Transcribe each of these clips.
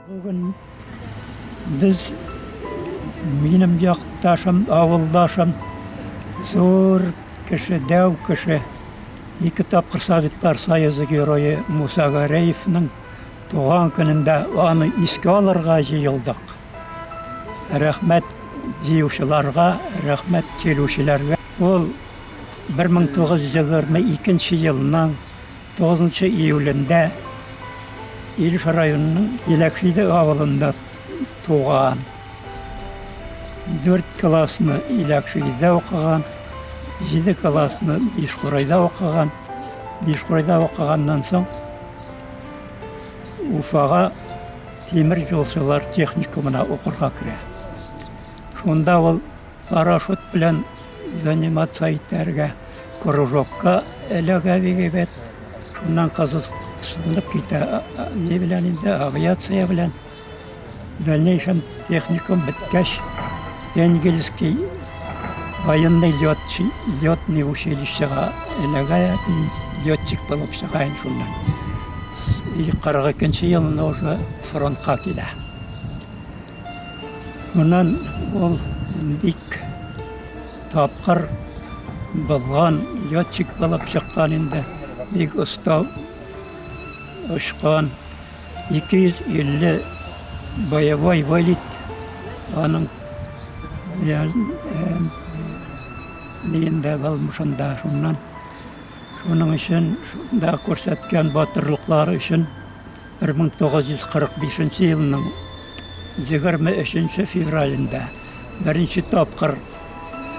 Бүген без минем якташым, авылдашым, зур кеше, дәү кеше, ике тапкыр Советлар Союзы герое Муса Гәрәевның туган көнендә аны искә алырга җыелдык. Рәхмәт җыючыларга, рәхмәт килүчеләргә. Ул 1922 елның 9 июлендә Илеш районының Иләкшиде авылында туган. Дүрт классны Иләкшидә укыган, җиде классны Бишкурайда укыган. Бишкурайда укыганнан соң Уфага тимер юлчылар техникумына укырга керә. Шунда ул парашют белән заниматься итәргә кружокка эләгә бик әйбәт. Шуннан кызыксынып китә ни белән инде, авиация белән. В дальнейшем техникум беткәч, Энгельский военный летчик, летный училищега эләгә, летчик булып чыга инде шуннан. И 42 елында уже фронтка килә. Моннан ул бик тапкыр булган летчик булып чыккан инде. Бик оста очкан. 250 боевой вылет аның ниендә булмышында шуннан. Шуның өчен шунда күрсәткән батырлыклары өчен 1945 елның 23 февралендә беренче тапкыр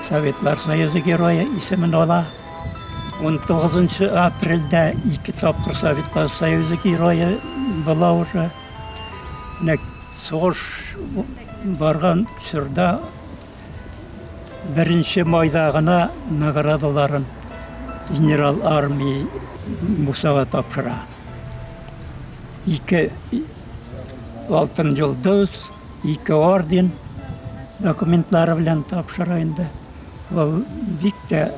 Советлар Союзы Герое исемен ала. 19 апрельдә ике тапкыр Советлар Союзы Герое була уже. Менә сугыш барган чорда беренче майда гына наградаларын генерал армии Мусага тапшыра. Ике алтын йолдыз, ике орден документлары белән тапшыра инде. Ул бик тә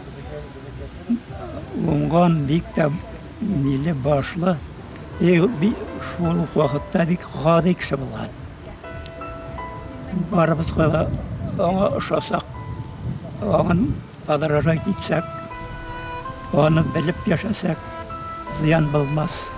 уңган, бик тә ниле башлы, и шул ук вакытта бик гади кеше булган. Барыбызга да аңа ошасак, аңын подражать итсәк, аны белеп яшәсәк, зыян булмас.